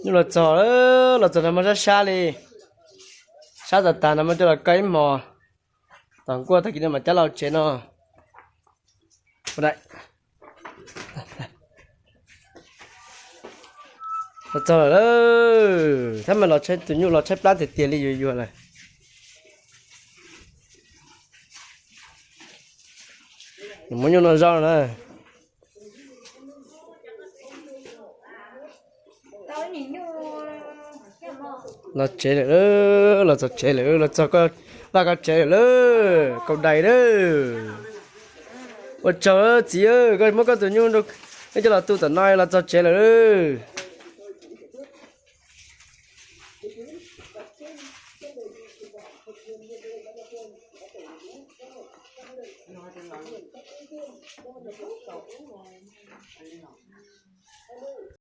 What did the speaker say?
Nyuj los txog, los txog nag hmo sab sab li, sab tas tas nag hmo coj los kaw ib hmos, tom nkuaj tag kis no mam cab los tsev no. Los txog lawm, tab mas los tshaib tus nyuj los tshaib plab tiag tiag li yuag yuag lawm. Muab nyuj no zoj na. Los tsev lawm, los txog tsev lawm, los txog Vaj koj tsev lawm, kaum dais lawm. Ua tsaug txiv, koj muab koj tus nyuj rau, coj los tu tom no los txog tsev lawm.